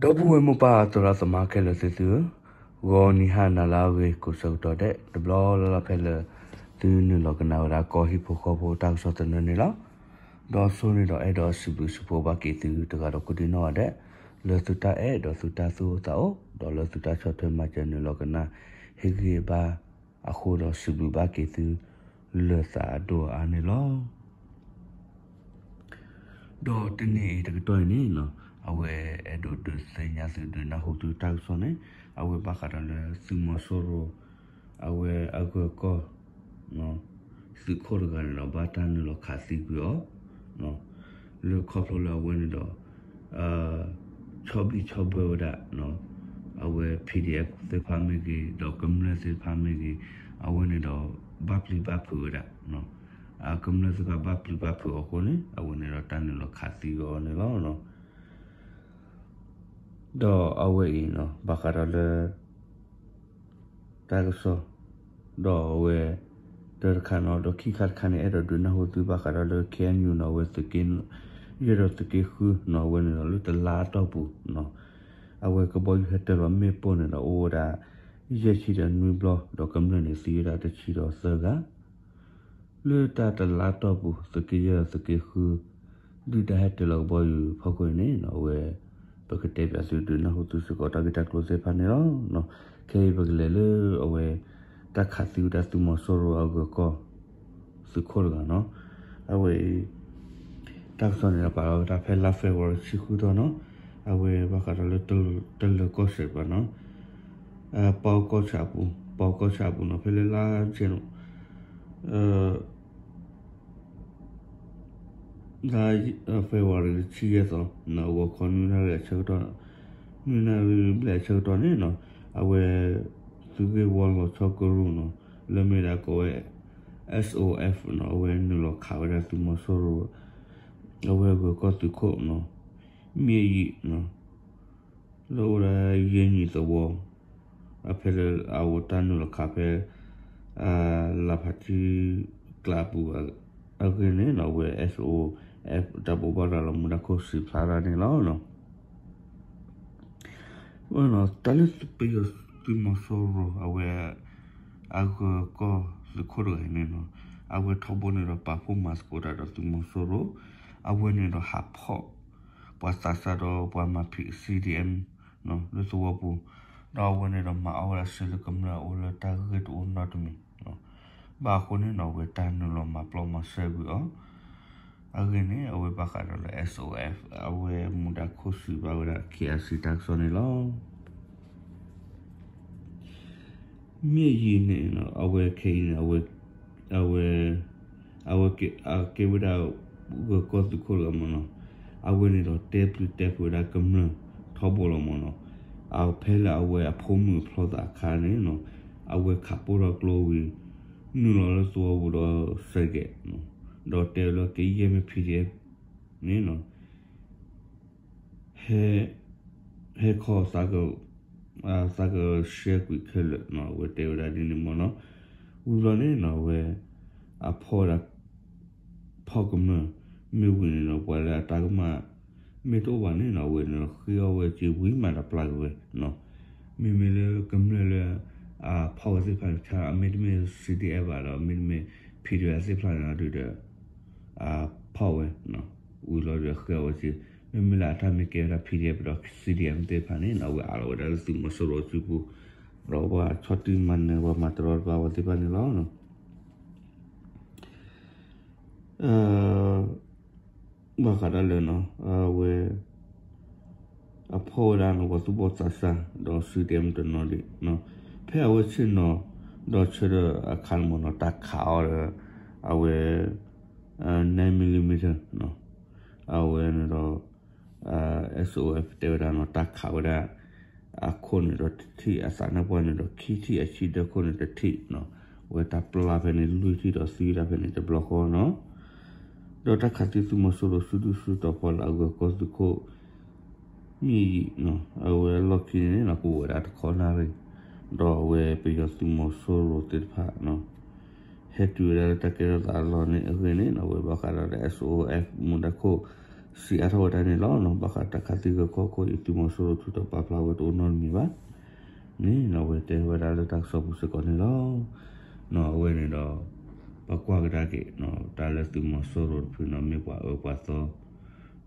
ဒီပုၢ်ဝဲၢ်မိၢ်ပၢ်သရၣ်သမါခဲလၢာ်သ့ၣ်သုဧၢ, ဂီၤနံၤဟါနၤလၢအဂ့ၤ ကိးဆၢကတီၢ်ဒဲး တဘျီလၢ်လၢ်ဖဲလၢ သုနုာ်လီၤကနၣ်ဝဲဒၣ်ကီၢ်ဟံၣ်ဖိဃီဖိတၢ်ကစီၣ်သနၢၣ်န့ၣ်လီၤ. ဒီးအဆိန့ၣ်ဒီးအဲၣ်ဒိးစံးဘျုးစံးဖှိၣ်ဘၣ်က့ၤသုတဂၤဒီးကိးဒံနီၢ်ဂၤဒဲး လၢသုတၢ်အဲၣ်ဒီးသုတၢ်သူၣ်အိၣ်သးအိၣ် ဒီးလၢသုတၢ်ဆီၣ်ထွဲမၤစၢၤနုာ်လီၤကနၣ် ဟ့ၣ်ဂံၢ်ဘါအဃိဒီးစံးဘျုးဘၣ်က့ၤသု လၢသးအဒိၣ်အါန့ၣ်လီၤ. ဒီးတနံၤအံၤတကတီၢ်အံၤန့ၣ် အဝဲအဲၣ်ဒိးဒုးသ့ၣ်ညါသုဒုးနၢ်ဟူသုတၢ်ကစီၣ်န့ၣ် အဝဲဘၣ်ဃးဒီးလၢသုးမီၤစိရိၤ အဝဲအဂၢၤကီၢ် သုးခိၣ်တဂၤန့ၣ်ဒီး ဘၣ်တၢ်နုာ်လီၤခးသံကွံာ်အီၤ လၢခီဖျိလၢအဝဲန့ၣ်ဒီး ဆီၣ်ဘံၣ်ဆီၣ်ဘၢဝဲဒၣ် အဝဲ PDF သ့ၣ်တဖၣ်မ့ၢ်ဂ့ၤ ဒီးကမျၢၢ်သ့ၣ်တဖၣ်မ့ၢ်ဂ့ၤ အဝဲန့ၣ်ဒီး ဘၣ်ပျံၤဘၣ်ဖုးဝဲဒၣ် ကမျၢၢ်သ့ၣ်တဖၣ်ဘၣ်ပျံၤဘၣ်ဖုးအဃိန့ၣ် အဝဲန့ၣ်ဒီးတၢ်နုာ်လီၤခးသံကွံာ်အီၤန့ၣ်လီၤ. ဒီးအဝဲအံၤ ဘၣ်ဃးဒီးလၢ တၢ်ကစီၣ် ဒီးအဝဲ တၢ်တခါန့ၣ် ဒီးခံခါတခါန့ၣ် အဲၣ်ဒိးဒုးနၢ်ဟူသုဘၣ်ဃးဒီးလၢ KNU န့ၣ် အဝဲသုးက့ ယဲၢ်ဒီးသုးက့ဃုန့ၣ် အဝဲန့ၣ်ဒီးလၢတလါအတီၢ်ပူၤ အဝဲကဘီယူၤဟဲတၢၤလီၤမ့ၣ်ပိၢ်န့ၣ်ဒီးအိၣ်ဝဲဒၣ် ယဲၢ်ဆံဒီးနွံဘျီ ဒီးကမျၢၢ်န့ၣ်သံဝဲဒၣ်တဆံဒီးသၢဂၤ လၢတၢ်တလါတီၢ်ပူၤ သုးက့ယဲၢ်ဒီးသုးက့ဃု ဒုၣ်ဒါဟဲတၢၤလီၤကဘီယူၤဖီခိၣ်အံၤန့ၣ် အဝဲ ပကတဲပၠးသုဒုးနၢ်ဟူသုစ့ၢ်ကီးတၢ်ဂ့ၢ်တၢ်ကျိၤသ့ၣ်တဖၣ်န့ၣ်လီၤ. ခဲအံၤပကလဲၤလၢအဝဲ တၢ်ခးသံဝဲဒၣ်သုးမီၤစိရိၤအဂၢၤကီၢ် သုးခိၣ်တဂၤန့ၣ် အဝဲအံၤ တၢ်ကစီၣ်န့ၣ်ဒီးပာ်လီၤဝဲဒၣ်ဖဲလါ February ဆံဃုသီန့ၣ် အဝဲဘၣ်ဃးဒီးလၢ တလၢၤကီၢ်စဲၣ်ပၤန့ၣ် ပီကီၢ်ဆၣ်အပူၤ ပီကီၢ်ဆၣ်အပူၤန့ၣ် ဖဲလၢလါ Jan လါ February တဆံယဲၢ်သီ ဂီၤခီနွံနၣ်ရံၣ်အဆၢကတီၢ် နွံနၣ်ရံၣ်ဘျဲၣ်အဆၢကတီၢ်န့ၣ် အဝဲ သုးဂ့ၢ်ဝီလီၤဆီကရူၢ်န့ၣ် လၢမ့ၢ်ဒၣ်ကိးဝဲ S O F န့ၣ် အဝဲနုာ်လီၤခးဝဲဒၣ်သုးမီၤစိရိၤ အဝဲဂၢၤကီၢ်သုးခိၣ်န့ၣ် မ့ၢ်ယံာ် လၢအိၣ်ဒၣ်ယဲၢ်နံၣ်သဝီ အဖဲလၢအဝဲတၢ်နုာ်လီၤခးဖဲ လၢဖးထံကျးအပူၤအဂ့ၢ်န့ၣ် အဝဲ S O F တၢ်ဘိးဘၣ်ရၤလီၤမူဒါခိၣ်စံးဖျါဒၣ်န့ၣ်လီၤ. တၢ်လၢပယီၤသုးမီၤစိရိၤ အဝဲ အဂၢၤကီၢ်သုးခိၣ်တဂၤန့ၣ် အဝဲထီဘိန့ၣ်ဒီးပာ်ဖှိၣ်မၤသကိးတၢ်ဒီးသုးမီၤစိရိၤ အဝဲန့ၣ်ဒီးဟးဖီၣ် ပှၤသးစၢ်ဒီးပှၤမၤဖံး C D M လၢသဝီပူၤ ဒီးအဝဲန့ၣ်ဒီးမၤအီၣ်ဝဲဒၣ်စ့လၢကမျၢၢ်အအိၣ်လၢတၢ်ဂ့ၢ်တအိၣ်နီတမံၤ ဘၣ်အဃိန့ၣ် အဝဲတၢ်နုာ်လီၤမၤပျီမၤစၢၤကွံာ်အီၤ အဂ့ၢ်န့ၣ် အဝဲဘၣ်ဃးဒီးလၢ S O F အဝဲမူဒါခိၣ်စံးဘၣ်ဝဲဒၣ် K I C တၢ်ကစီၣ်န့ၣ်လီၤ. မ့ၢ်ယံာ်န့ၣ် အဝဲခဲအံၤန့ၣ် အဝဲ အဝဲကဲဝဲဒၣ် ဂၢၤကီၢ်သုးခိၣ်တဂၤမ့ၢ်နီၤ အဝဲန့ၣ်ဒီးတဲပျုၤတဲဖုးဝဲဒၣ်ကမျၢၢ်ထီဘိလီၤမ့ၢ်နီၤ ဖဲလၢအဝဲအဖိမုၣ်အဖျီသးအခါန့ၣ် အဝဲခးပိၢ်ထီၣ်ကျိဝံၤ နုာ်လီၤလၢသဝီပူၤဒီးစဲးကဲး ဒီးတဲဝဲလၢကယဲၢ်မ့ၢ် P D F န့ၣ် ဟဲခီ သးကဆှဲကွံာ်ခဲလၢာ် အဝဲတဲဝဲဒၣ်ဒ်န့ၣ်မ့ၢ်နီၤ ဝံၤဘျီန့ၣ်နီၤ အဝဲ အဖီၣ်ဝဲဒၣ် ဖီၣ်ကမျၢၢ် မ့ၢ်ဝံၤန့ၣ်နီၤ ပှၤလၢအတၢ်ကမၣ် မ့ၢ်တအိၣ်ဘၣ်န့ၣ်နီၤ အဝဲန့ၣ်ဒီးဃ့အီၣ်ဝဲက့ၤဝံၤမးဒီးပျၢ်က့ၤဝဲ မ့မ့ၢ်လၢကမျၢၢ်လၢ အဖီၣ်ဝဲသ့ၣ်တဖၣ်န့ၣ် ဆါအမ့တမ့ၢ် C D F ဘၣ်ဒီး မ့တမ့ၢ် P D F သ့ၣ်တဖၣ်န့ၣ်ဒီး ဖီၣ်ဝဲ ဝံၤလီၤဒီးဃ့အီၣ်ဝဲက့ၤ မ့မ့ၢ်လၢအတၢ်မ့ၢ်ကဲဝဲဒၣ် P D F ဒီး C D F သ့ၣ်တဖၣ်န့ၣ် အဝဲအးလီၤဝဲဒၣ်လၢသုးမီၤစိရိၤစုပူၤ ဒီးပှၤဆီၣ်တံၢ်မၤနၢၤပှၤမၤတရီတပါဝဲသ့ၣ်တဖၣ်န့ၣ်လီၤ. ဘၣ်ဃးဒၣ်လၢ အဝဲ အဖီၣ်ဝဲဒၣ်နီၤ ပှၤသူၣ်ဘီၣ်သးစၢ် ဒီး C D M တနီၤဒံး ဖဲအဝဲဆ့ၣ်နီၤဒီးဆၢထၢၣ်အခါန့ၣ်မ့ၢ်နီၤ တၢ်ခးအီၤဒီး အဝဲ nine millimeter အဝဲန့ၣ်ဒီး S O F တဲဝဲဒၣ်နီၤ တၢ်ခးဝဲဒၣ် အခိၣ်န့ၣ်ဒီးတထံၣ် အသးနါပှၢ်န့ၣ်ဒီးခံထံၣ် အဆံးဒၢခိၣ်န့ၣ်တထံၣ် ဝဲတၢ်ပျၢ်ဖဲန့ၣ်လွံၢ်ထံၣ်ဒီးသံဝဲဒၣ်ဖဲန့ၣ်တဘျီဃီနီၤ ဒီးတၢ်ခးသံသုးမီၤစိရိၤစုဒုၣ်စုတီၤဖီလာ်အဂၢၤကီၢ်သုးခိၣ် မ့ၢ်ယံာ် အဝဲအလီၢ်ခံန့ၣ် ပူၤဝဲဒၣ်တခီနၣ်ရံၣ် ဒီးအဝဲပယီၤသုးမီၤစိရိၤသ့ၣ်တဖၣ် ဟဲတုၤဝဲဒၣ်လၢတၢ်ကဲထီၣ်သးအလီၢ်န့ၣ်အဂ့ၢ်န့ၣ် အဝဲဘၣ်ဃးဒီးလၢ S O F မူဒါခိၣ် စံးအါထီၣ်ဝဲဒၣ်န့ၣ်လီၤ. ဘၣ်ဃးတၢ်ခးသံဂၢၢ်ခီၣ်ခိၣ်အံၤ သုးမီၤစိရိၤထုးထီၣ်ပာ်ဖျါဝဲတအိၣ်နီတမံၤဘၣ်န့ၣ် အဝဲတဲဝဲဒၣ်လၢတၢ်ကစီၣ်ပူၤစ့ၢ်ကီးန့ၣ်လီၤ. အဝဲန့ၣ်ဒီး ပကွၢ်ကဒါက့ၤ တၢ်လၢသုးမီၤစိရိၤတဖုန့ၣ် မ့ၢ်ပှၤအၢပှၤသီ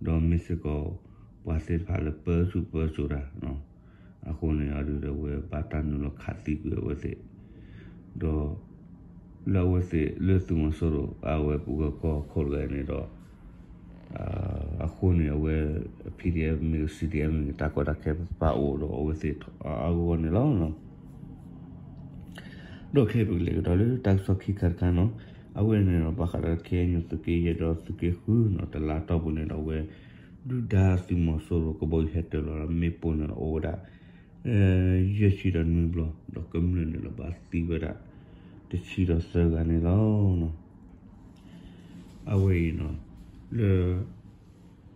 ဒီးမ့ၢ်စ့ၢ်ကီး ပှၤသ့ၣ်တဖၣ်လၢပၢဆူၣ်ပၢစိးတၢ် အဃိန့ၣ် အဒုးဒီးဝဲဘၣ်တၢ်နုာ်လီၤခးသံကွံာ်အဝဲသ့ၣ် ဒီး လၢအဝဲသ့ၣ်လၢသုးမီၤစိရိၤအဝဲပူၤဂၢၢ်ခီၣ်ခိၣ်တဂၤန့ၣ်ဒီး အဃိန့ၣ် အဝဲ PDF မ့ၢ်ဂ့ၤ CDF မ့ၢ်ဂ့ၤ တၢ်ကီတၢ်ခဲပာ်ဖှိၣ်ဒီးအဝဲသ့ၣ်အါအါဂီၢ်ဂီၢ်န့ၣ်လီၤ. ဒီးခဲအံၤပကလဲၤကဒီးလၢတၢ်ကစီၣ်ခံခါတခါန့ၣ် အဝဲန့ၣ်ဒီး ဘၣ်ဃးဒီး KNU သုးက့ယဲၢ်ဒီးသုးက့ဃုန့ၣ် တလါတီၢ်ပူၤန့ၣ်ဒီး အဝဲ ဒုၣ်ဒါသုးမီၤစိရိၤကဘီယူၤဟဲတၢၤလီၤဒီးမ့ၣ်ပိၢ်န့ၣ်ဒီးအိၣ်ဝဲဒၣ် ယဲၢ်ဆံဒီးနွံဘျီ ဒီးကမျၢၢ်န့ၣ်ဒီးဘၣ်သံဝဲဒၣ် တဆံဒီးသၢဂၤန့ၣ်လီၤ. အဝဲအံၤန့ၣ် လၢ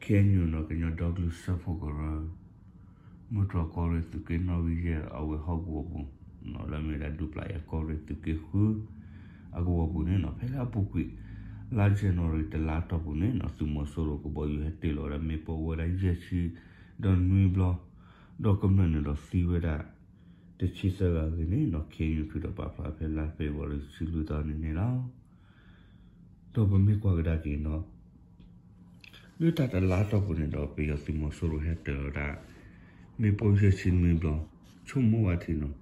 KNU န့ၣ် ကညီဒီကလုာ်စၢဖှိၣ်ကရၢ မုၢ်တြီၢ်ကီၢ်ရ့ၣ်သုးက့နီၣ်ဂံၢ်ယဲၢ်အဝဲဟီၣ်ကဝီၤပူၤ လၢမ့ၢ်ဒၣ်ဒူပျၢ်ယဲၢ်ကီၢ်ရ့ၣ်သုးက့ဃု အကဝီၤပူၤန့ၣ် ဖဲလၢအပူၤကွံာ် လါ January တလါတီၢ်ပူၤန့ၣ် သုးမီၤစိရိၤကဘီယူၤဟဲတ့ၢ်လီၤဝဲဒၣ်မ့ၣ်ပိၢ်ဝဲဒၣ်ယဲၢ်ဆံဒီးနွံဘျီ ဒီးကမျၢၢ်န့ၣ်ဒီးသံဝဲဒၣ် တဆံသၢဂၤအဂ့ၢ်န့ၣ် KNU ထုးထီၣ်ပာ်ဖျါဖဲလါ February တဆံလွံၢ်သီန့ၣ်န့ၣ်လီၤ. ဒီးပမ့ၢ်ကွၢ်ကဒါက့ၤန့ၣ် လၢတၢ်တလါတီၢ်ပူၤန့ၣ်ဒီး ပယီၤသုးမီၤစိရိၤဟဲတၢၤဝဲဒၣ် မ့ၣ်ပိၢ်ယဲၢ်ဆံနွံဘျီ ဆိကမိၣ်ဝဲထံန့ၣ်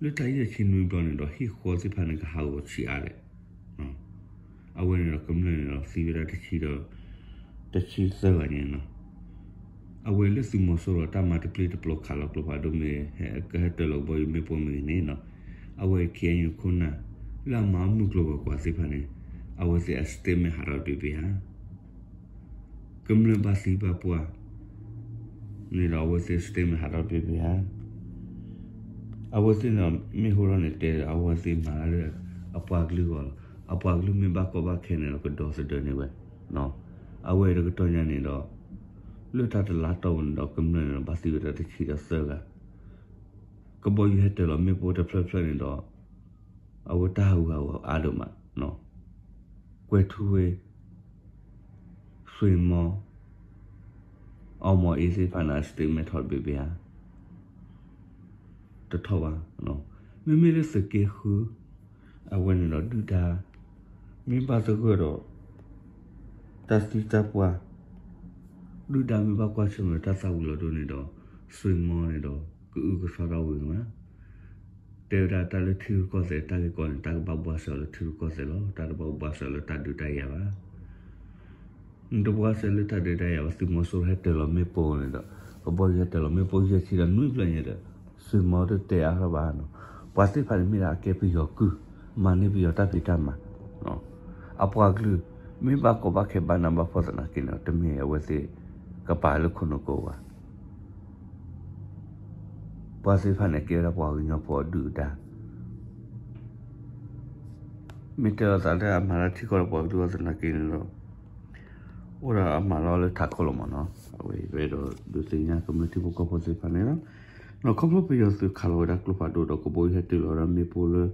လၢတၢ်ယဲၢ်ဆံနွံဘျီန့ၣ်ဒီး ဟံၣ်ဃီသ့ၣ်တဖၣ်န့ၣ်ကဟးဂီၤဆံးအါလဲၣ်. အဝဲန့ၣ်ဒီးကမျၢၢ်န့ၣ်ဒီးသံဝဲဒၣ်တဆံဒီး တဆံသၢဂၤန့ၣ်လီၤ. အဝဲလၢသုးမီၤစိရိၤတၢ်မၤတပျ့ၤတပျီၤခးလီၤကျိဖးဒိၣ်မ့ၢ် ကဟဲတၢၤလီၤကဘီယူၤမ့ၣ်ပိၢ်မ့ၢ်ဂ့ၤန့ၣ် အဝဲ KNU ခိၣ်နၢ် လၢအမၤမုၢ်ကျိၤဝဲၤကွာ်သ့ၣ်တဖၣ်န့ၣ် အဝဲသ့ၣ်အ statement ဟးထီၣ်တဘ့ၣ်ဘ့ၣ်ဧါ ကမျၢၢ်ဘၣ်သံဘၣ်ပှၢ် န့ၣ်ဒီးအဝဲသ့ၣ် statement ဟးထီၣ်တဘ့ၣ်ဘ့ၣ်ဧါ. အဝဲသ့ၣ်န့ၣ်မ့ၢ်ဟိထီၣ်န့ၣ် တဲအဝဲသ့ၣ်မၤလၢအပှၤကလုာ်အဂီၢ်လီၤ. အပှၤကလုာ်မ့ၢ်ဘၣ်ကီဘၣ်ခဲန့ၣ်ဒီးကဒီသဒၢန့ၢ်ဝဲ အဝဲတကတီၢ်ညါန့ၣ်ဒီး လၢတၢ်တလါတီၢ်ပူၤန့ၣ်ဒီးကမျၢၢ်န့ၣ်ဒီးဘၣ်သံဝဲဒၣ်တဆံဒီးသၢဂၤ ကဘီယူၤဟဲတၢၤလီၤမ့ၣ်ပိၢ်တဖျၢၣ်ဖျၢၣ်န့ၣ်ဒီး အဝဲတၢ်ဟးဂူာ်ဟးဂီၤအါဒိၣ်မး ကွဲၤထူဝ့ ဆွ့ၣ်မီ အီမီၤအ့သ့ၣ်တဖၣ်န့ၣ် statement ထီၣ်တဘ့ၣ်ဘ့ၣ်ဧါ. တထီၣ်ဘၣ်. မ့မ့ၢ်လၢသုးက့ဃု အဝဲန့ၣ်ဒီးဒုၣ်ဒါ မ့ၢ်ဘၣ်သဂၢၢ်ဒီး တၢ်သံတၢ်ပှၢ် ဒုၣ်ဒါမ့ၢ်ဘၣ်ကွၢ်ဆၢၣ်မဲာ်တၢ်သၣ်ဝံၤလီၤဒိၣ်န့ၣ်ဒီး ဆွ့ၣ်မီန့ၣ်ဒီး ကအုကစွါထီၣ်ဝံၤမး တဲဝဲဒၣ်တၢ်လၢထံရူၢ်ကီၢ်သဲးတၢ်ဂ့ၢ်ကီန့ၣ် တၢ်ကဘၣ်ဘှါစၢၤလၢထံရူၢ်ကီၢ်သဲးလီၤ. တၢ်တဘၣ်ဘှါစၢၤလၢတၢ်ဒုးတၢ်ယၤဘၣ်. နတဘှါစၢၤလၢတၢ်ဒုးတၢ်ယၤဘၣ် သုးမီၤစိရိၤဟဲတၢၤလီၤမ့ၣ်ပိၢ်န့ၣ်ဒီး ကဘီယူၤဟဲတၢၤလီၤမ့ၣ်ပိၢ်ယဲၢ်ဆံဒီးနွံဖျၢၣ်ညါဒီး ဆွ့ၣ်မီတတဲအါထီၣ်ဘၣ်နီၤ. ပှၤသ့ၣ်တဖၣ်န့ၣ်မ့ၢ်ဒၣ်အကဲပယီၤကုၢ် မၤန့ၢ်ပယီၤတၢ်ဖံးတၢ်မၤ အပှၤကလုာ် မ့ၢ်ဘၣ်ကီဘၣ်ခဲဘၣ်နးဘၣ်ဖှီၣ်သနာ်က့န့ၣ် တမ့ၢ်အဝဲသ့ၣ် ကပာ်လၢခိၣ်နူာ်ကိးဘၣ်. ပှၤသ့ၣ်တဖၣ်န့ၣ် ကဲဝဲဒၣ်ပှၤကညီဖိအဒုၣ်အဒါ မ့ၢ်တဲလိာ်သးလၢအမၤလၢထံကီၢ်ဒီးပှၤကလုာ်အီၤသနာ်က့န့ၣ်ဒီး အိၣ်ဒၣ်အမၤလီၤလၢထးခိၣ်လီၤမးနီၤ. အဝဲအံၤဝဲဒီးဒုးသ့ၣ်ညါကမျၢၢ်ထံဖိကီၢ်ဖိသ့ၣ်တဖၣ်န့ၣ်လီၤ. ဒီးခီဖျိပယီၤသုးခးလီၤဝဲဒၣ်ကျိဖးဒိၣ်ဒီးကဘီယူၤဟဲတ့ၢ်လီၤဝဲဒၣ်မ့ၣ်ပိၢ်လၢ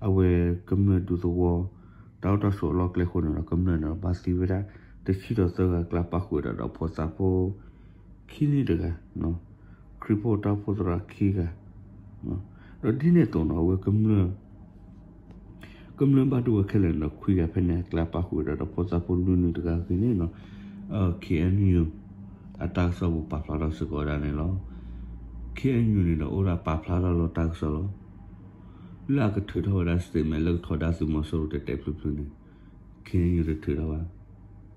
အဝဲကမျၢၢ်ဒူသဝီ တၢ်အိၣ်တၢ်ဆိးအလီၢ်ကျဲအဃိန့ၣ်ဒီး ကမျၢၢ်န့ၣ်ဒီးဘၣ်သံဝဲဒၣ် တဆံဒီးသၢဂၤ ကျါပာ်ဃုာ်ဝဲဒၣ်ဒီးဖိသၣ်ဖိ ခံနံၣ်တဂၤ ခရံာ်ဖိတၢ်အိၣ်ဖှိၣ်သရၣ်ခံဂၤ ဒီးဒ်န့ၣ်အသိးနီၤ အဝဲကမျၢၢ် ကမျၢၢ်ဘၣ်ဒိဝဲခဲလၢာ်န့ၣ်ဒီး ခွံဂၤဖဲန့ၣ် အကျါပာ်ဃုာ်ဝဲဒၣ်ဒီးဖိသၣ်ဖိလွံၢ်နံၣ်တဂၤအဂ့ၢ်န့ၣ်နီၤ, KNU အတၢ်ကစီၣ်ပူၤပာ်ဖျါထီၣ်စ့ၢ်ကီးဝဲဒၣ်န့ၣ်လီၤ. KNU န့ၣ်ဒီးအိၣ်ဒၣ်ပာ်ဖျါထီၣ်လီၤတၢ်ကစီၣ်လီၤ. လၢအကထုးထီၣ်ဝဲဒၣ် statement လၢကထီဒါသုးမီၤစိရိၤတဲာ်တဲာ်ဖျုးဖျုးန့ၣ် KNU တထုးထီၣ်ဘၣ်.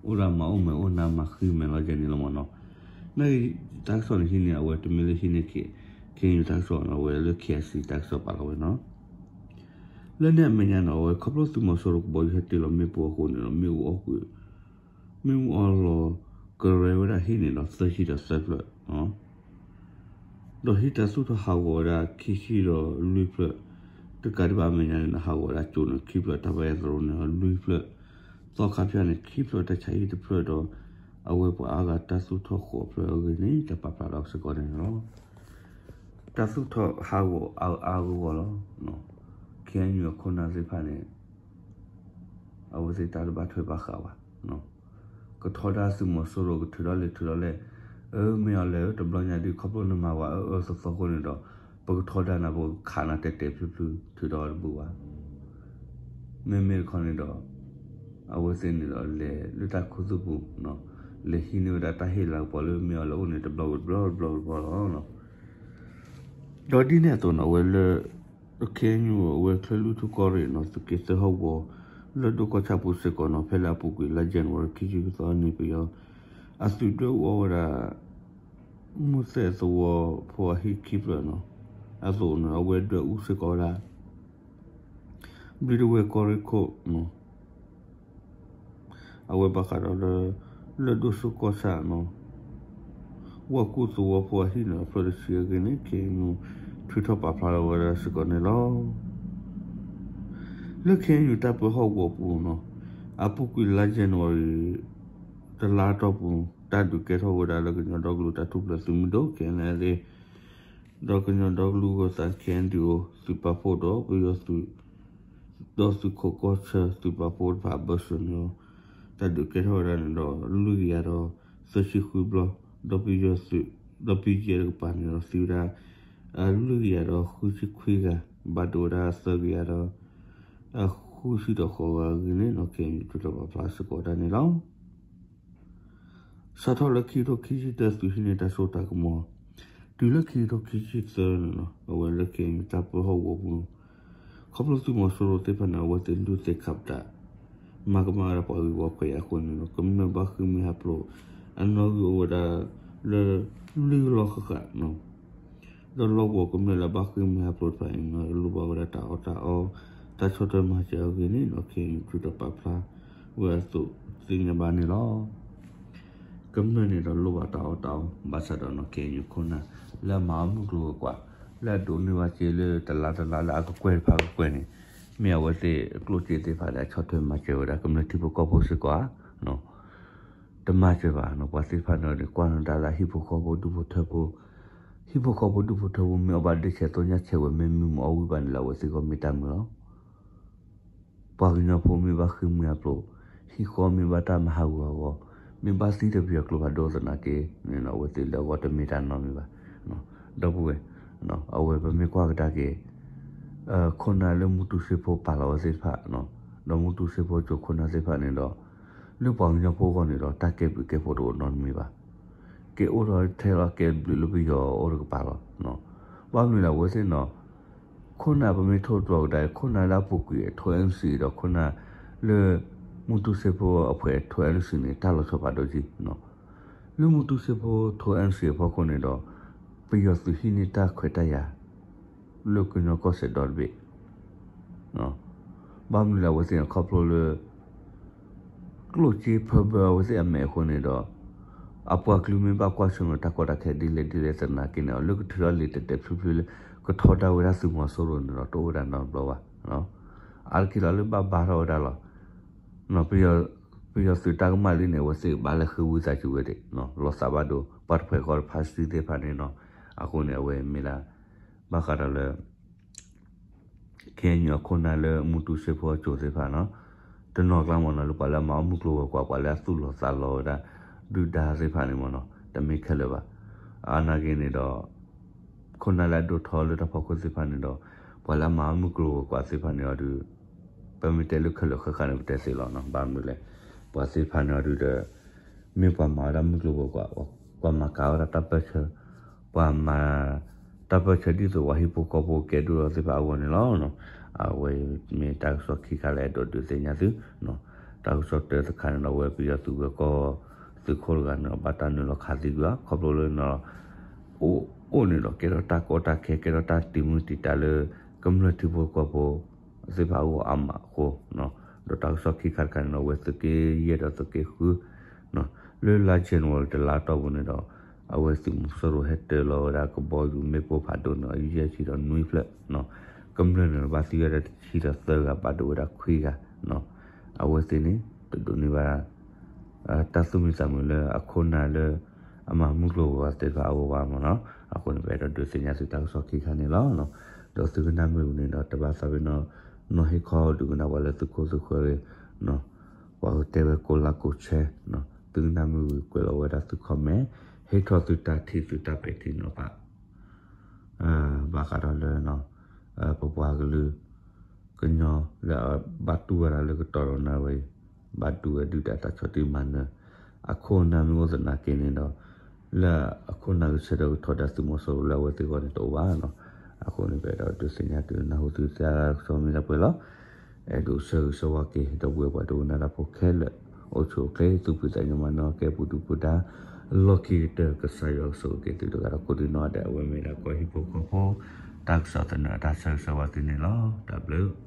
အိၣ်ဒၣ်မၤအိၣ်မဲာ်အိၣ်နါမၤဃံမဲာ်လီၤကဲန့ၣ်လီၤမးနီၤ. နာ်က့ တၢ်ကစီၣ်န့ၣ်ဟံးန့ၢ် အဝဲတမ့ၢ်လၢဟံးန့ၢ် KNU တၢ်ကစီၣ်နီၤ, အဝဲလၢ KIC တၢ်ကစီၣ်ပာ်လီၤဝဲနီၤ. လၢန့ၣ်အမဲာ်ညါန့ၣ် အဝဲခီဖျိသုးမီၤစိရိၤကဘီယူၤဟဲတ့ၢ်လီၤမ့ၣ်ပိၢ်အဃိန့ၣ်ဒီး မ့ၣ်အူအီၣ်ကွံာ် မ့ၣ်အူအီၣ်လီၤကရၢဝဲဒၣ်ဟံၣ်န့ၣ်ဒီး သၢဆံဒီးသၢဖျၢၣ် ဒီးဟံၣ်တၢ်သူၣ်ထီၣ်ဟးဂီၤဝဲဒၣ်ခံဆံဒီးလွံၢ်ဖျၢၣ်, တကးဒံးဘၣ်အမဲာ်ညါန့ၣ်ဒီး ဟးဂီၤဝဲဒၣ်ကၠိန့ၣ် ခံဖျၢၣ် တၢ်ဘါယွၤသရိာ်န့ၣ်ဒီးလွံၢ်ဖျၢၣ်, သီခါဖၠၣ်န့ၣ် ခံဖျၢၣ် တၢ်ဆါဟံၣ်တဖျၢၣ်ဒီး အဝဲပှၤအါဂၤတၢ်သူၣ်ထီၣ်ဃိးဖျၢၣ်အဂ့ၢ်န့ၣ် တၢ်ပာ်ဖျါထီၣ်စ့ၢ်ကီးန့ၣ်လီၤ. တၢ်သူၣ်ထီၣ်ဟးဂီၤအါအါဂီၢ်ဂီၢ်လီၤ. KNU အခိၣ်နၢ်သ့ၣ်တဖၣ်န့ၣ် အဝဲသ့ၣ်တၢ်တဘၣ်ထွဲဘၣ်ဃးဘၣ်. ကထီဒါသုးမီၤစိရိၤကထုးထီၣ်လဲၤထုးထီၣ်လဲၤ, အၢ မ့ၢ်အီၤလဲၤဧၢ တဘျီညါဒုး ခီဖျိနမၤဝဲအၢအၢသီသီအဃိန့ၣ်ဒီး ပကထီဒါနၤ ပကခးနၤတဲာ်တဲာ်ဖျုးဖျုး ထုးထီၣ်တဘၣ်ဘၣ်. မ့မ့ၢ်တခီန့ၣ်ဒီး အဝဲသ့ၣ်န့ၣ်ဒီးလဲၤလၢတၢ်ခူသူၣ်ပူၤ, လဲၤဟံးန့ၢ်ဝဲဒၣ်တၢ်ဟ့ၣ်လၤကပီၤလၢမ့ၢ်အီၤလဲၤအိၣ်န့ၣ် တဘျီတဘျီတဘျီတဘျီလီၤ. ဒီးဒ်န့ၣ်အသိးန့ၣ် အဝဲလၢ KNU အဝဲချၢၣ်လွံၢ်ထူၣ်ကီၢ်ရ့ၣ်န့ၣ် သုးက့သၢဟီၣ်ကဝီၤ လၢၢ်ဒိၣ်ကီၢ်ဆၣ်ပူၤစ့ၢ်ကီးန့ၣ် ဖဲလၢအပူၤကွံာ်လါ January ခံဆံသၢသီန့ၣ် ပယီၤအသုးဒွဲၣ်အူအီၣ်ဝဲဒၣ် မူၢ်သဲၣ်သဝီဖိအဟံၣ်ခံဖျၢၣ်န့ၣ် အသိးန့ၣ် အဝဲဒွဲၣ်အူစ့ၢ်ကီးဝဲဒၣ် ဘျံးဒဝဲၢ်ကီၢ်ရ့ၣ်ခိၣ်န့ၣ် အဝဲဘၣ်ဃးဒီးလၢ လၢၢ်ဒိၣ်စိကီၢ်ဆၣ်န့ၣ် ဝၣ်ကူၣ်သဝီဖိအဟံၣ်န့ၣ် အဖျၢၣ်တဆံအဂ့ၢ်န့ၣ် KNU ထုးထီၣ်ပာ်ဖျါလီၤဝဲဒၣ်စ့ၢ်ကီးန့ၣ်လီၤ. လၢ KNU တၢ်ပၢဟီၣ်ကဝီၤပူၤန့ၣ် အပူၤကွံာ်လါ January တလါအတီၢ်ပူၤ တၢ်ဒုးကဲထီၣ်ဝဲဒၣ်လၢကညီဒီကလုာ်တၢ်ထူၣ်ဖျဲးသုးမုၢ်ဒိၣ် KNLA ဒီးကညီဒီကလုာ်ဂီၢ်သး KNDO သုးပာ်ဖှိၣ်ဒီးပယီၤသုး ဒီးသုးခိးကီၢ်ဆၢသုးပာ်ဖှိၣ်တဖၣ်အဘၢၣ်စၢၤန့ၣ်ဒီး တၢ်ဒုးကဲထီၣ်ဝဲဒၣ်န့ၣ်ဒီး လွံၢ်ကယၤဒီးသၢဆံဃုဘျီ, ဒီးပယီၤသုး ဒီးပယီၤတကပၤန့ၣ်ဒီးသံဝဲဒၣ် လွံၢ်ကယၤဒီးဃုဆံခွံဂၤ, ဘၣ်ဒိဝဲဒၣ်သၢကယၤဒီး ဃုဆံဒီးဃိးဂၤအဂ့ၢ်န့ၣ် KNU ထုးထီၣ်ပာ်ဖျါစ့ၢ်ကီးဝဲဒၣ်န့ၣ်လီၤ. စးထီၣ်လၢခံကထိခံဆံတၢ သုးဟံးန့ၢ်တၢ်စိတၢ်ကမီၤ တုၤလၢခံကထိခံဆံသၢန့ၣ် အဝဲလၢ KNU တၢ်ပၢဟီၣ်ကဝီၤပူၤ ခီဖျိသုးမီၤစိရိၤသ့ၣ်တဖၣ်န့ၣ် အဝဲသ့ၣ်လုၢ်သ့ၣ်ခးပတာ် မၤကမၣ်ဝဲဒၣ်ပှၤဂ့ၢ်ဝီခွဲးယာ်အဃိန့ၣ် ကမျၢၢ်ဘၣ်ဃ့ၢ်မှံဟးဖျိး အနီၣ်ဂံၢ်အိၣ်ဝဲဒၣ်လၢ လွံၢ်ကလီၢ်ဃၣ်ဃၣ်န့ၣ် ဒီးလီၢ်ကဝီၤကမျၢၢ်လၢဘၣ်ဃ့ၢ်မှံဟးဖျိးတဖၣ်အံၤန့ၣ် လိၣ်ဘၣ်ဝဲဒၣ်တၢ်အီၣ်တၢ်အီ တၢ်ဆီၣ်ထွဲမၤစၢၤအဂ့ၢ်န့ၣ် KNU ထုးထီၣ်ပာ်ဖျါဝဲအသိးသ့ၣ်ညါဘၣ်န့ၣ်လီၤ. ကမျၢၢ်န့ၣ်ဒီးလိၣ်ဘၣ်တၢ်အီၣ်တၢ်အီ ဘၣ်ဆၣ်ဒီး KNU ခိၣ်နၢ် လၢအမၤအီၣ်မုၢ်ကျိၤဝဲၤကွာ် လၢအဒိးန့ၢ်ဘၣ်စ့လၢတလါတလါလၢအကကွဲၢ်တဖၣ်ကကွဲၢ်န့ၣ် မ့ၢ်အဝဲသ့ၣ်ကျိၣ်စ့သ့ၣ်တဖၣ်န့ၣ် အဆီၣ်ထွဲမၤစၢၤဝဲဒၣ်ကမျၢၢ်ထံဖိကီၢ်ဖိစ့ၢ်ကီးဧါ တမၤစၢၤဘၣ်န့ၣ် ပှၤသ့ၣ်တဖၣ်န့ၣ်ဒီး ကွၢ်နုာ်တၢ်လၢဟံၣ်ဖိဃီဖိဒူၣ်ဖိထၢဖိ, ဟံၣ်ဖိဃီဖိဒူၣ်ဖိထၢဖိ မ့ၢ်အီၣ်ဘၣ်ဒ့ဆဲးသ့ၣ်ညါဆဲးဝဲ မ့ၢ်မုၢ်မ့ၢ်အီၣ်ဝံၣ်ဘၣ်န့ၣ်လၢအဝဲသ့ၣ်ဂီၢ်မ့ၢ်တၢ်မုာ်လီၤ. ပှၤကညီဖိမ့ၢ်ဘၣ်ဃ့ၢ်မှံဟးဖျိး, ဟံၣ်ဃီမ့ၢ်ဘၣ်တၢ်မၤဟးဂူာ်ဟးဂီၤ, မ့ၢ်ဘၣ်သံဒီးပယီၤကျိဖးဒိၣ်သနာ်က့န့ၣ် အဝဲသ့ၣ်လၢအဂီၢ်တမ့ၢ်တၢ်နီတမံၤဘၣ်. ဒီပုၢ်ဝဲၢ်, အဝဲပမ့ၢ်ကွၢ်ကဒါက့ၤ ခိၣ်နၢ်လၢမူတူစ့ဖိပာ်လီၤဝဲသ့ၣ်တဖၣ်, ဒီးမူတူစ့ဖိကၠိခိၣ်နၢ်သ့ၣ်တဖၣ်န့ၣ်ဒီး လၢပှၤကညီဖိအဂီၢ်န့ၣ်ဒီး တၢ်ကဲဘျုးကဲဖှိၣ်တအိၣ်နီတမံၤဘၣ်. ကဲအိၣ်ဒီးထဲလီၤကဲဘျုးလၢပယီၤအအိၣ်တကပၤလီၤ. ဘၣ်မနုၤလဲၣ်အဝဲသ့ၣ်န့ၣ် ခိၣ်နၢ်ပမ့ၢ်ထိၣ်သတြီၤကဒါ ခိၣ်နၢ်လၢအပူၤကွံာ်အထိ NCA ဒီးခိၣ်နၢ်လၢ မူတူစ့ဖိအဖှဲးထိ NCA န့ၣ် တၢ်လီၤဆီဖးဒိၣ်က့ၤ လၢမူတူစ့ဖိထိ NCA အဖီခိၣ်န့ၣ်ဒီး ပယီၤသုးဟံးန့ၢ်တၢ်ခွဲးတၢ်ယာ် လၢကညီကီၢ်စဲၣ်ဒီတဘ့ၣ် ဘၣ်မနုၤလဲၣ်အဝဲသ့ၣ်န့ၣ် ခီဖျိလၢ ကျိၣ်စ့ဖၢဘၢအဝဲသ့ၣ်အမဲာ်အဃိန့ၣ်ဒီး အပှၤကလုာ်မ့ၢ်ဘၣ်ကွၢ်ဆၢၣ်မဲာ်တၢ်ကီတၢ်ခဲဒ်လဲၣ်ဒ်လဲၣ်သနာ်က့န့ၣ် လၢကထုးထီၣ်လံာ်တဲာ်တဲာ်ဖျုးဖျုးလၢ ကထီဒါဝဲဒၣ်သုးမီၤစိရိၤန့ၣ်ဒီး တအိၣ်ဝဲဒၣ်နီတဘျီဘၣ်. အါတက့ၢ်လီၤလၢဘၣ်ဘါထီၣ်ဝဲဒၣ်လီၤ. ပယီၤသုးတၢ်ကမၣ်လံန့ၣ် အဝဲသ့ၣ်ဘၣ်လဲၤဃ့ဝံသးစူၤဝဲဒၣ် လီၤသးဘၣ်ဒိ ပှၤတဖှဲးဃီတဖးစံသ့ၣ်တဖၣ်န့ၣ်နီၤ. အဃိန့ၣ် အဝဲမ့ၢ်လၢ ဘၣ်ဃးဒီးလၢ KNU အခိၣ်နၢ်လၢမူတူစ့ဖိအကၠိသ့ၣ်တဖၣ်နီၤ, တနီၤကျါမ့ၢ်နီၤ လၢပှၤလၢအမၤအီၣ်မုၢ်ကျိၤဝဲၤကွာ် ပှၤလၢအသူၣ်လီၤသးလီၤဝဲဒၣ် ဒုၣ်ဒါသ့ၣ်တဖၣ်န့ၣ်မ့ၢ်နီၤ တမ့ၢ်ခဲလၢာ်ဘၣ်. အနာ်က့န့ၣ်ဒီး ခိၣ်နၢ်လၢအဒိၣ်ထီလၢတၢ်ဖီခိၣ်သ့ၣ်တဖၣ်န့ၣ်ဒီး ပှၤလၢအမၤအီၣ်မုၢ်ကျိၤဝဲၤကွာ်သ့ၣ်တဖၣ်န့ၣ်အီၤဒုး ပမ့ၢ်တဲလၢခဲလၢာ်ဃၣ်ဃၣ်န့ၣ် ပတဲသ့လီၤနီၤ. ဘၣ်မနုၤလဲၣ် ပှၤသ့ၣ်တဖၣ်န့ၣ်အီၤဒုးဒီး မ့ၢ်ပှၤမၤဝဲဒၣ်မုၢ်ကျိၤဝဲၤကွာ် ပှၤမၤကၤဝဲဒၣ်တၢ်ပၢၢ်ဆၢ ပှၤမၤ တၢ်ပၢၢ်ဆၢဒ်သိးပှၤဟံၣ်ဖိဃီဖိကဲဒိၣ်ထီၣ်သ့ၣ်တဖၣ်အဂီၢ်န့ၣ်လီၤ. အဝဲမ့ၢ်တၢ်ကစီၣ်ခံခါလၢအဲၣ်ဒိးဒုးသ့ၣ်ညါသု တၢ်ကစီၣ်တၢတခါန့ၣ်ဒီး အဝဲပယီၤသုးဝဲၤကီၢ်သုးခိၣ်တဂၤန့ၣ်ဒီး ဘၣ်တၢ်နုာ်လီၤခးသံကွံာ်အီၤ ခီဖျိလၢ အိၣ်အိၣ်န့ၣ်ဒီး ကဲထီၣ်တၢ်ကီတၢ်ခဲ ကဲထီၣ်တၢ်တံာ်မုၢ်တံာ်တာ်လၢ ကမျၢၢ်ထံဖိကီၢ်ဖိသ့ၣ်တဖၣ်အဂီၢ်အါမးအဃိ ဒီးတၢ်ကစီၣ်ခံခါတခါန့ၣ်ဒီး အဝဲသုးက့ယဲၢ်ဒီးသုးက့ဃု လၢလါ January တလါတီၢ်ပူၤန့ၣ်ဒီး အဝဲသုးမီၤစိရိၤဟဲတၢၤလီၤဝဲဒၣ်ကဘီယူၤမ့ၣ်ပိၢ်ဖးဒိၣ်န့ၣ် ယဲၢ်ဆံဒီးနွံဖျၢၣ် ကမျၢၢ်န့ၣ်ဘၣ်သံဝဲဒၣ်တဆံဒီးသၢဂၤ ဘၣ်ဒိဝဲဒၣ်ခွံဂၤ အဝဲသ့ၣ်န့ၣ် တဒိးန့ၢ်ဘၣ် တၢ်သူၣ်မံသးမုာ်လၢအခိၣ်နၢ်လၢ အမၤမုၢ်ကျိၤဝဲၤကွာ်သ့ၣ်တဖၣ်အဂီၢ်ဘၣ်မ့ၢ်နီၤ. အဃိန့ၣ် ပအဲၣ်ဒိးဒုးသ့ၣ်ညါသုတၢ်ကစီၣ်ခံခါန့ၣ်လီၤ. ဒီးသုကနၣ်မ့ၢ်ဝံၤန့ၣ်ဒီး တဘၣ်သးပ့ၤနီၣ် နီၢ်ဟ့ၣ်ခီဒုးကနၣ်ပှၤလၢသုခိၣ်သုဃၢၤရ့ၣ် ပှၤကတဲဝဲကိးလါကိးဆဲး သုကနၣ်မ့ၢ်ဝံၤကွဲးလီၤဝဲဒၣ်သု comment, ဟ့ၣ်ထီၣ်သုတၢ်ထံၣ်သုတၢ်ပဲာ်ထံနီၤဖး ဘၣ်ဃးဒီးလၢ ပပှၤကလုာ် ကညီလၢအဘၣ်တူၢ်ဝဲဒၣ်လၢကတီၢ်ဒီးနၣ်ရံၣ်ဝဲအံၤ, ဘၣ်ဒုးဝဲဒုၣ်ဒါတၢ်ဆီၣ်တံၢ်မၤနၢၤ အခိၣ်အနၢ်မ့ၢ်အိၣ်သနာ်က့န့ၣ်ဒီး လၢအခိၣ်နၢ်ဂုာ်ဆၢထၢၣ်ကထီဒါသုးမီၤစိရိၤလၢအဝဲသ့ၣ်အဂီၢ်န့ၣ်တအိၣ်ဘၣ်နီၤ. အဃိန့ၣ် ပအဲၣ်ဒိးဒုးသ့ၣ်ညါတုၤနၢ်ဟူသုတၢ်ကစီၣ်မ့ၢ်ဒၣ်ပှဲၤလီၤ. အဲၣ်ဒိးဆၢဂ့ၤဆၢဝါက့ၤ ဒီပုၢ်ဝဲၢ်ပှၤဒိကနၣ်တၢ်ဖိခဲလၢာ် အိၣ်ဆူၣ်အိၣ်ချ့ သူၣ်ဖှံသးညီမၤနၢၤကဲပူၤဒုၣ်ပူၤဒါ လီၢ်ခံကတၢၢ် ကစၢ်ယွၤကဆိၣ်ဂ့ၤက့ၤသုတဂၤဒီးကိးဒံနီၢ်ဒဲး အဝဲမ့ၢ်ဒၣ်ကီၢ်ဟံၣ်ဖိဃီဖိ တၢ်ကစီၣ်သနၢၣ်အတၢ်ဆၢဂ့ၤဆၢဝါသုန့ၣ်လီၤ. တၢ်ဘျုး